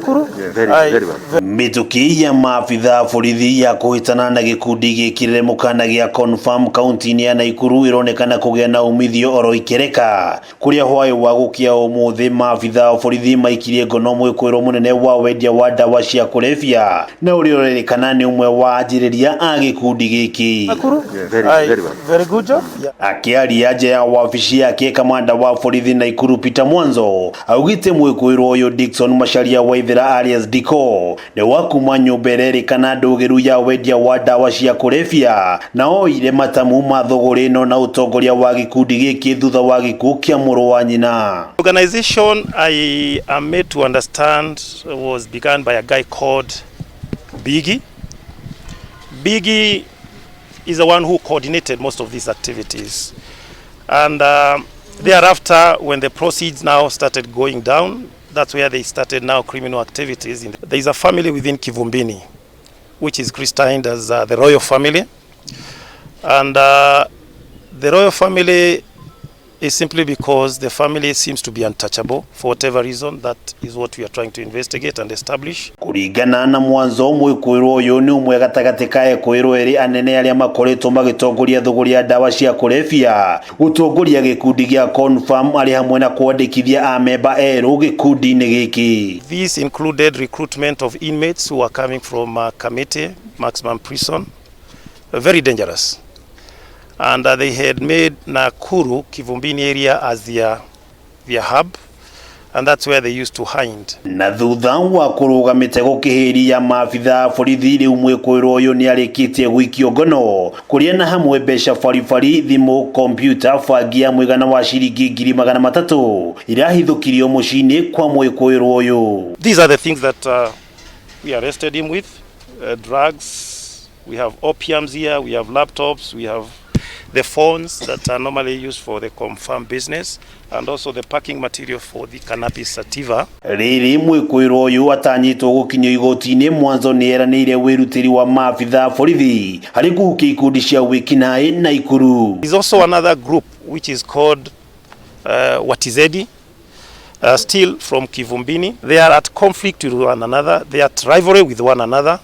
Very, very well. Mĩtũkĩ ya maabitha borithi ya kũhĩtana na gĩkundi gĩkĩrĩre mũkana gĩa Confirm kaunti-inĩ ya Naikuru ĩronekana kũgĩa na umithio oro ikereka kũrĩa hwaĩ wa gũkĩa ũmũthĩ maabitha borithi maikirie ngono mwĩkũĩrwo mũnene wa wendia wa ndawa cia kũrebia na ũrĩa ũrerĩkana nĩ ũmwe wa anjĩrĩria a gĩkundi gĩkĩ. Very, very well. Very good job. Yeah. Akĩaria nja ya wabici yake kamanda wa borithi Naikuru Peter Mwanzo augĩte mwĩkũĩrwo ũyũ Dickson Macharia Waithera alias Diko nĩ wa kuma nyũmba ĩrerĩkana ndũgĩru ya wendia wa ndawa cia kũrebia na oire matamu ma thũgũrĩ ĩno na ũtongoria wa gĩkundi gĩkĩ thutha wa gĩkuũ kĩa mũrũ wa nyina. Organization I am made to understand was begun by a guy called Biggie. Biggie is the one who coordinated most of these activities. And thereafter, when the proceeds now started going down, that's where they started now criminal activities. There is a family within Kivumbini, which is christened as the royal family. And the royal family is simply because the family seems to be untouchable for whatever reason. That is what we are trying to investigate and establish. Kũringana na Mwanzo mwĩkũĩrwo ũyũ nĩ ũmwe gatagatĩ ka ekũĩrwo erĩ anene arĩa makoretwo magĩtongoria thũgũrĩ ya ndawa cia kũrebia gũtongoria gĩkundi gĩa Confirm arĩ hamwe na kwandĩkithia amemba erũ gĩkundi-inĩ gĩkĩ. This included recruitment of inmates who are coming from Kamiti Maximum Prison, very dangerous. And they had made Nakuru, Kivumbini area as their hub, and that's where they used to hide. Na thutha wa kũrũga mĩtego kĩhĩri ya maabitha borithi rĩu mwĩkũĩrwo ũyũ nĩ arĩkĩtie gũikio ngono kũrĩa na hamwe mbeca baribari thimũ kompyuta bangi ya mũigana wa ciringi 300,000 irahithũkirio mũciĩ-inĩ kwa mwĩkũĩrwo ũyũ. These are the things that we arrested him with, drugs, we have opiums here, we have laptops, we have the phones that are normally used for the confirmed business, and also the packing material for the cannabis sativa. Rĩrĩ mwĩkũĩrwo ũyũ atanyĩtwo gũkinyio igoti-inĩ Mwanzo nĩ eranĩire wĩrutĩri wa maabitha borithi harĩ kũhukia ikundi cia wĩkinaĩ Naikuru. There's also another group which is called Watizedi, still from Kivumbini. They are at conflict with one another. They are at rivalry with one another.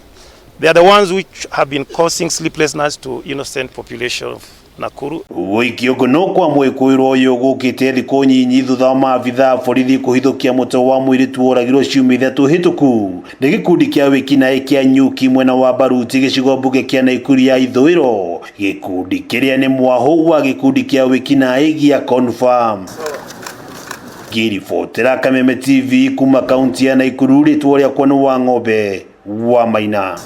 They are the ones which have been causing sleepless nights to innocent population of Nakuru. Gũikio ngono kwa mwĩkũĩrwo ũyũ gũkĩte thikũ nyinyi thutha wa maabitha borithi kũhithũkia mũtwe wa mũirĩtu woragirwo ciumia 3 hĩtũku nĩ gĩkundi kĩa wĩkinaĩ kĩa Nyuki mwena wa Baruti gĩcigo mbunge kĩa Naikuru ya ithũĩro gĩkundi kĩrĩa nĩ mwahũ wa gĩkundi kĩa wĩkinaĩ gĩa Confirm. Ngĩribotera Kameme TV kuma kaunti ya Naikuru rĩtwa rĩakwa nĩ Wang'ombe wa Maina.